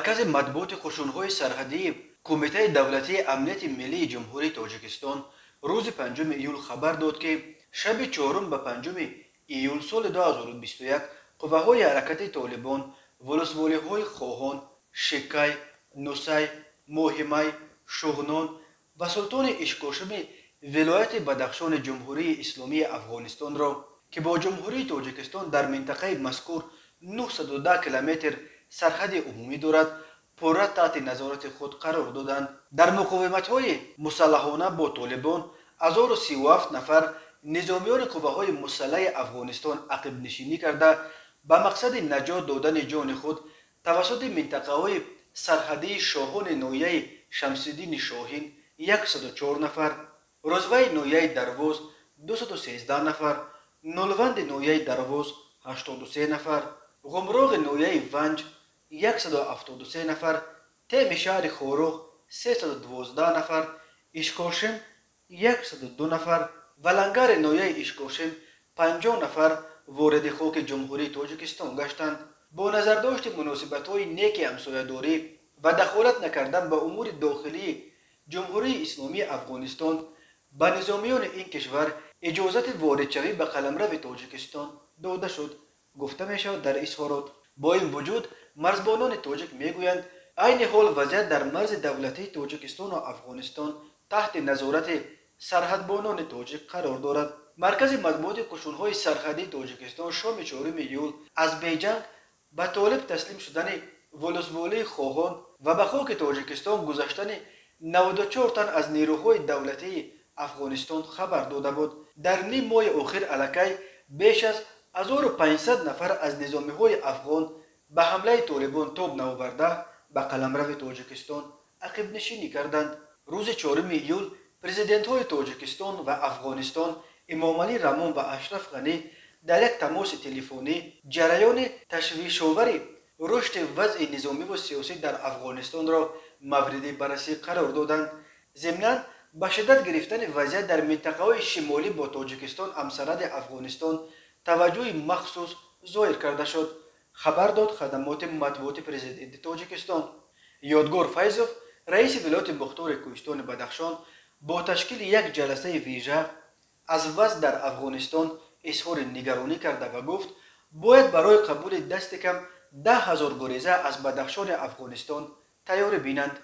Маркази матбуоти қушунҳои сарҳадии Кумитаи давлатии амнияти миллии Ҷумҳурии Тоҷикистон рӯзи 5 июл хабар дод, ки шаби 4 ба 5 июл соли 2021 қувваҳои ҳаракати Толибон волусволиҳои Хоҳон, Шикай, Нусай, Моҳимай, Шуғнон ва Султони Ишкошими вилояти Бадахшони Ҷумҳурии Исломии Афғонистонро, ки бо Ҷумҳурии Тоҷикистон дар минтақаи мазкур 910 километр сарҳади умумӣ дорад, пурра таҳти назорати худ қарор доданд. Дар муқовиматҳои мусаллаҳона бо Толибон 1037 нафар низомиёни қувваҳои мусаллаҳи Афғонистон ақибнишинӣ карда, ба мақсади наҷот додани ҷони худ тавассути минтақаҳои сарҳадии Шоҳони ноҳияи Шамсиддини Шоҳин 104 нафар, Рӯзваи ноҳияи Дарвоз 213 нафар, Нолванди ноҳияи Дарвоз 83 нафар, Ғумроғи ноҳияи Ванҷ 173 нафар, Теми шаҳри Хоруғ 312 нафар, Ишкошим 102 нафар ва Лангари ноҳияи Ишкошим 50 нафар вориди хоки Ҷумҳурии Тоҷикистон гаштанд. Бо назардошти муносибатҳои неки ҳамсоядорӣ ва дахолат накардан ба умури дохилии Ҷумҳурии Исломии Афғонистон ба низомиёни ин кишвар иҷозати воридшавӣ ба қаламрави Тоҷикистон дода шуд, гуфта мешавад дар изҳорот. Бо ин вуҷуд марзбонони тоҷик мегӯянд, айни ҳол вазъият дар марзи давлатии Тоҷикистону Афғонистон таҳти назорати сарҳадбонони тоҷик қарор дорад. Маркази матбуоти қушунҳои сарҳадии Тоҷикистон шоми 4 июл аз беҷанг ба Толиб таслим шудани волусволии Хоҳон ва ба хоки Тоҷикистон гузаштани 94 тан аз нерӯҳои давлатии Афғонистон хабар дода буд. Дар ним моҳи охир аллакай беш аз 1500 нафар аз низомиҳои афғон ба ҳамлаи Толибон тоб наоварда ба қаламрави Тоҷикистон ақибнишинӣ карданд. Рӯзи 4 июл президентҳои Тоҷикистон ва Афғонистон Эмомалӣ Раҳмон ва Ашраф Ғанӣ дар як тамоси телефонӣ ҷараёни ташвишовари рушди вазъи низомиву сиёсӣ дар Афғонистонро мавриди баррасӣ қарор доданд. Зимнан ба шиддат гирифтани вазъият дар минтақаҳои шимолӣ бо Тоҷикистон ҳамсарҳади Афғонистон таваҷҷӯҳи махсус зоҳир карда шуд, хабар дод хадамоти матбуоти президенти Тоҷикистон. Ёдгор Файзов, раиси вилояти мухтори Кӯҳистони Бадахшон, бо ташкили як ҷаласаи вижа аз вазъ дар Афғонистон изҳори нигаронӣ карда ва гуфт, бояд барои қабули дасти кам 10 000 гуреза аз Бадахшони Афғонистон тайёрӣ бинанд.